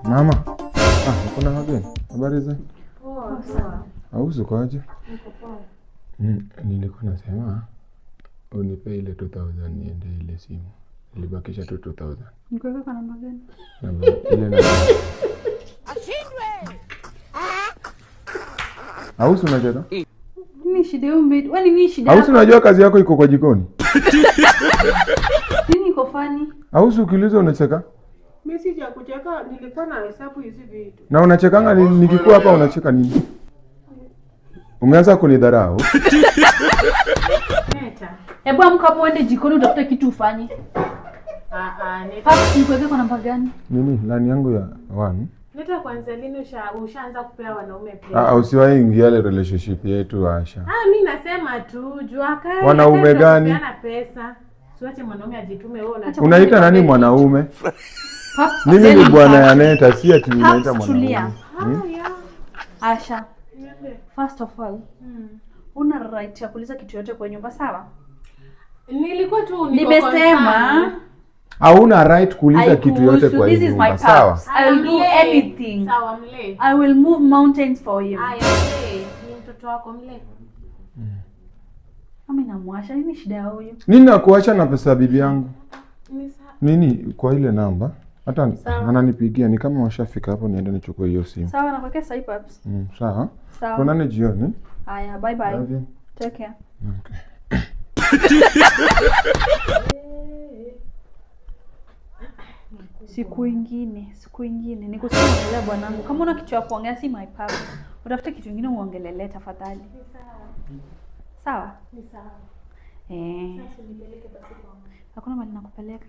Mama. Ah, uko na wageni? Habari za? Poa poa. Auzu kwaje? Niko poa. Nilikuwa nasema unipe ile 2000 niende ile simu. Nilibakisha tu 2000. Nikuweke kwa namba gani? Namba ile namba. Ausu unacheka? Nini shida yao mate? Wewe nini shida? Ausu unajua kazi yako iko kwa jikoni? Nini iko funny? Ausu ukiuliza unacheka? Mimi sija kucheka, nilikuwa na hesabu hizi vitu. Na unachekanga nikikuwa hapa unacheka nini? Umeanza kunidharau. Neta. Hebu amka hapo uende jikoni utafute kitu ufanye. Ah ah, Neta. Paps, nikuweke kwa namba gani? Nini? Line yangu ya 1. Neta, kwanza lini ushaanza kupea wanaume pesa? Ah, usiwahi ingia ile relationship yetu Asha. Ah, mi nasema tu jua kali. Wanaume gani? Kupeana pesa. Siwache mwanaume ajitume wewe una. Unaita nani mwanaume? Paps, Mimi ni bwana ya Neta, si ati unaita Paps, tulia. mwanaume. Ah, yeah. Asha, Niambie. first of all, una right ya kuuliza kitu yote kwa nyumba, sawa? Nilikuwa tu niko Nimesema concerned. Hauna right kuuliza kitu yote haikuhusu. kwa This hii is my nyumba, sawa? paps. I will do Mlee. anything. Sawa, mlee. I will move mountains for him. Aya, mlee. Ni mtoto wako, mlee. Mimi namwasha, nini shida ya huyu? Nini nakuacha na pesa ya bibi yangu? Ni sawa. Nini kwa ile namba? Hata ananipigia ni kama washafika hapo, niende nichukue hiyo simu. Sawa, nakuwekea sahi paps. Sawa. Sawa. Tuonane jioni. Haya, bye bye. Love you. Take care. Okay. Siku ingine nikusikia bwanangu. Kama una kitu ya kuongea, si my pap. Utafute kitu kingine uongelelee tafadhali. Sawa? Ni sawa. Eh. Sasa nipeleke basi kwa Hakuna mahali nakupeleka.